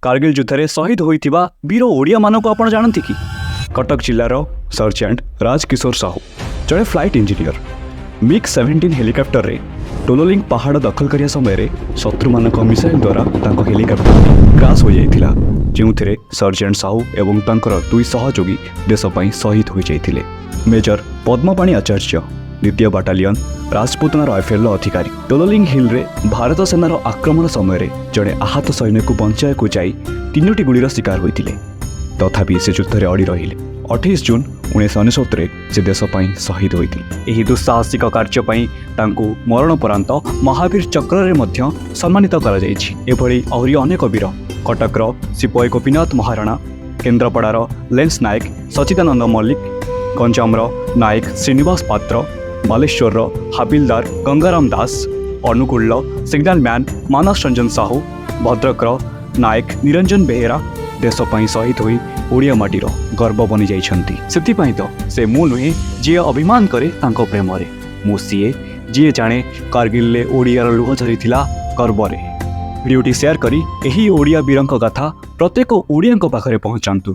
କାର୍ଗିଲ ଯୁଦ୍ଧରେ ଶହୀଦ ହୋଇଥିବା ବୀର ଓଡ଼ିଆମାନଙ୍କୁ ଆପଣ ଜାଣନ୍ତି କି? କଟକ ଜିଲ୍ଲାର ସର୍ଜେଣ୍ଟ ରାଜକିଶୋର ସାହୁ ଜଣେ ଫ୍ଲାଇଟ୍ ଇଞ୍ଜିନିୟର। ମିଗ୍ 17 ହେଲିକପ୍ଟରରେ ଟୋଲୋଲିଂ ପାହାଡ଼ ଦଖଲ କରିବା ସମୟରେ ଶତ୍ରୁମାନଙ୍କ ମିସାଇଲ୍ ଦ୍ୱାରା ତାଙ୍କ ହେଲିକପ୍ଟରଟି କ୍ରାସ୍ ହୋଇଯାଇଥିଲା, ଯେଉଁଥିରେ ସର୍ଜେଣ୍ଟ ସାହୁ ଏବଂ ତାଙ୍କର ଦୁଇ ସହଯୋଗୀ ଦେଶ ପାଇଁ ଶହୀଦ ହୋଇଯାଇଥିଲେ। ମେଜର ପଦ୍ମପାଣି ଆଚାର୍ଯ୍ୟ, ଦ୍ୱିତୀୟ ବାଟାଲିୟନ ରାଜପୁତନା ରାଇଫେଲର ଅଧିକାରୀ, ଟୋଲୋଲିଂ ହିଲ୍ରେ ଭାରତ ସେନାର ଆକ୍ରମଣ ସମୟରେ ଜଣେ ଆହତ ସୈନ୍ୟକୁ ବଞ୍ଚାଇବାକୁ ଯାଇ ତିନୋଟି ଗୁଳିର ଶିକାର ହୋଇଥିଲେ। ତଥାପି ସେ ଯୁଦ୍ଧରେ ଅଡ଼ି ରହିଲେ। 28 ଜୁନ୍ 1999ରେ ସେ ଦେଶ ପାଇଁ ଶହୀଦ ହୋଇଥିଲେ। ଏହି ଦୁଃସାହସିକ କାର୍ଯ୍ୟ ପାଇଁ ତାଙ୍କୁ ମରଣୋପରାନ୍ତ ମହାବୀର ଚକ୍ରରେ ମଧ୍ୟ ସମ୍ମାନିତ କରାଯାଇଛି। ଏଭଳି ଆହୁରି ଅନେକ ବୀର, କଟକର ସିପାହୀ ଗୋପୀନାଥ ମହାରଣା, କେନ୍ଦ୍ରାପଡ଼ାର ଲେନ୍ସ ନାୟକ ସଚିଦାନନ୍ଦ ମଲ୍ଲିକ, ଗଞ୍ଜାମର ନାୟକ ଶ୍ରୀନିବାସ ପାତ୍ର, ବାଲେଶ୍ୱରର ହାବିଲଦାର ଗଙ୍ଗାରାମ ଦାସ, ଅନୁଗୁଳର ସିଗ୍ନାଲ ମ୍ୟାନ୍ ମାନସ ରଞ୍ଜନ ସାହୁ, ଭଦ୍ରକର ନାୟକ ନିରଞ୍ଜନ ବେହେରା ଦେଶ ପାଇଁ ଶହୀଦ ହୋଇ ଓଡ଼ିଆ ମାଟିର ଗର୍ବ ବନିଯାଇଛନ୍ତି। ସେଥିପାଇଁ ତ ସେ ମୁଁ ନୁହେଁ ଯିଏ ଅଭିମାନ କରେ ତାଙ୍କ ପ୍ରେମରେ, ମୁଁ ସିଏ ଯିଏ ଜାଣେ କାର୍ଗିଲରେ ଓଡ଼ିଆର ଲୁହ ଝରିଥିଲା ଗର୍ବରେ। ଭିଡ଼ିଓଟି ସେୟାର କରି ଏହି ଓଡ଼ିଆ ବୀରଙ୍କ କଥା ପ୍ରତ୍ୟେକ ଓଡ଼ିଆଙ୍କ ପାଖରେ ପହଞ୍ଚାନ୍ତୁ।